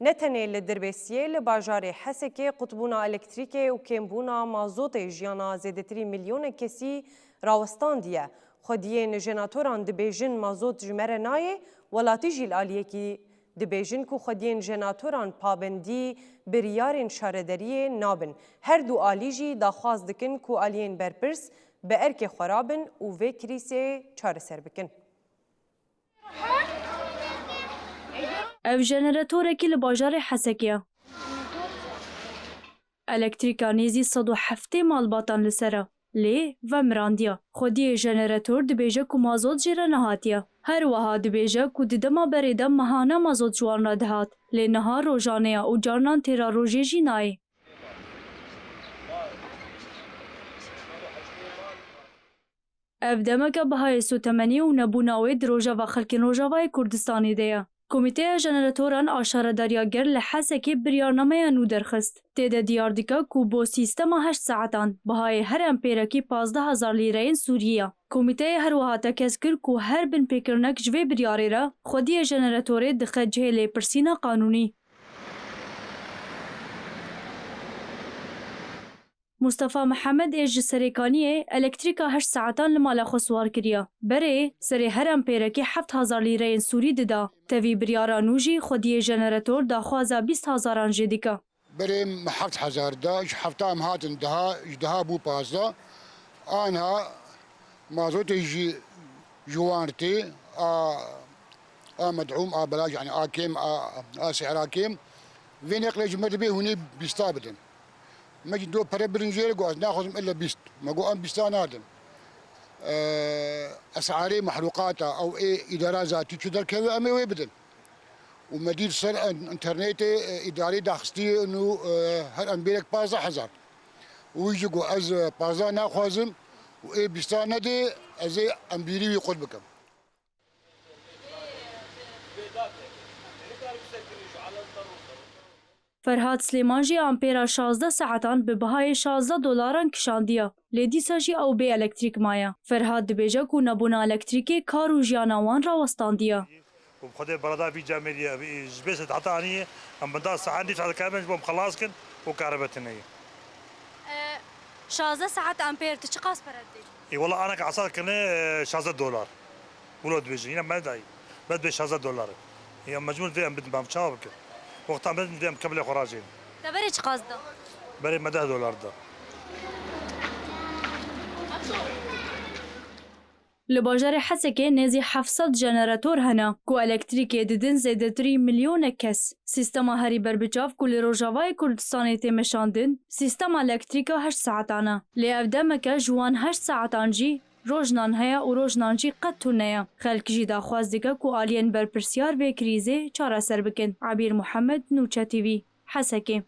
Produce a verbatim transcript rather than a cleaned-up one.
Ne tenê li Dirbêsiyê, li bajarê Hesekê qutbûna elektrîkê û kêmbûna mazotê jiyana zêdetirî milyonek kesî rawestandiye. Xwediyên jenatoran dibêjin mazot ji me re nayê, welatî jî li aliyekî dibêjin ku xwediyên jenatoran pabendî biryarên şaredariyê nabin. Her du alî jî daxwaz dikin ku aliyên berpirs bi erkê xwe rabin û vê krîsê çareser bikin. Ev jeneratorekî li bajarê Hesekê ye. Elektrîka nêzî sed û heftê malbatan li ser e, lê vemirandiye. Xwediyê jenerator dibêje ku mazot jê re nehatiye. Her wiha dibêje ku di dema berê de mehane mazot ji wan re dihat, lê niha rojane ye û carinan têra rojê jî nayê. Ev demeke bihayê sotemenî û nebûna wê di rojeva xelkên Rojavayê Kurdistanê de ye. Komîteya Jeneratoran a Şaredariya Gel li Hesekê biryarnameya nû derxist. Tê de diyar dike ku bo sîstema heşt saetan bihayê her empêrekî pazdeh hezar lîreyên Sûriyê ye. Komîteyê her wiha tekez kir ku her binpêkirinek ji vê biryarê re xwediyê jeneratorê dixe cihê lêpirsîna qanûnî. Mustafa Mihemed ê ji Serêkaniyê elektrîka heşt saetan li mala xwe siwar kiriye. Berê serê her empêrekî heft hezar lîreyên Sûrî dida. Tevî biryara nû jî xwediyê jenerator daxwaza bîst hezaran jê dike. Berê em heft hezar da, ji hefta em hatin daha, ji daha bû pazdeh. Anha mazotê jî ji wan tê, a, a med'ûm, a belaş, yani a kêm, a, a sehra kêm. Vê neqlê ji me dibê hûnê bîsta bidin. Me jî do pere birin jê re, got ez naxwazim illa bîst. Me got em bîsta nadin. Ee, esarê mehlûqata ew ê îdara zatî çi derkeve em ê wê bidin. Û me dît ser en-, înternetê, e, îdarê daxistî û, e, her em bêrek pazdeh hezar. Û wî jî got ez, e, pazdeh naxwazim û ê bîsta nedê, ez ê em bîrî wî qut bikim. Ferhat Silêman jî ampêra şazdeh saetan bi bihayê şazdeh dolaran kişandiye, lê dîsa jî ew bê elektrîk maye. Ferhat dibêje ku nebûna elektrîkê kar û jiyana wan rawestandiye. Û bi Xwedê bereda vî camêrî ye, vî ji bê sed heta anî ye, em binda saet nîv saet dikarin ji bo em xelas kin û karibe tune ye. E, şazdeh saet ampêr, tu çiqas pere didî? Ê, wela aneke esa kirine, e, şazdeh dolar. Wilo dibêjin, yine me dayî. Me dibê şazdeh dolar. Ya mecbûr vê em bidin, em çawa bikin? Wexta me dibê em kebilê xwe rajên. Te berê çiqas da? Berê me deh dolar da. Li bajarê Hesekê nêzî heft sed jenerator hene ku elektrîkê didin zêdetirî milyonek kes. Sîstema herî berbiçav ku li Rojavayê Kurdistanê tê meşandin, sîstema elektrîka heşt saetan e. Lê ev demeke ji wan heşt saetan jî rojnan heye û rojnan jî qet tune ye. Xelk jî daxwaz dike ku aliyên berpirsiyar vê krîzê çareser bikin. Ebîr Muhammed, Nûçe T V, Hesekê.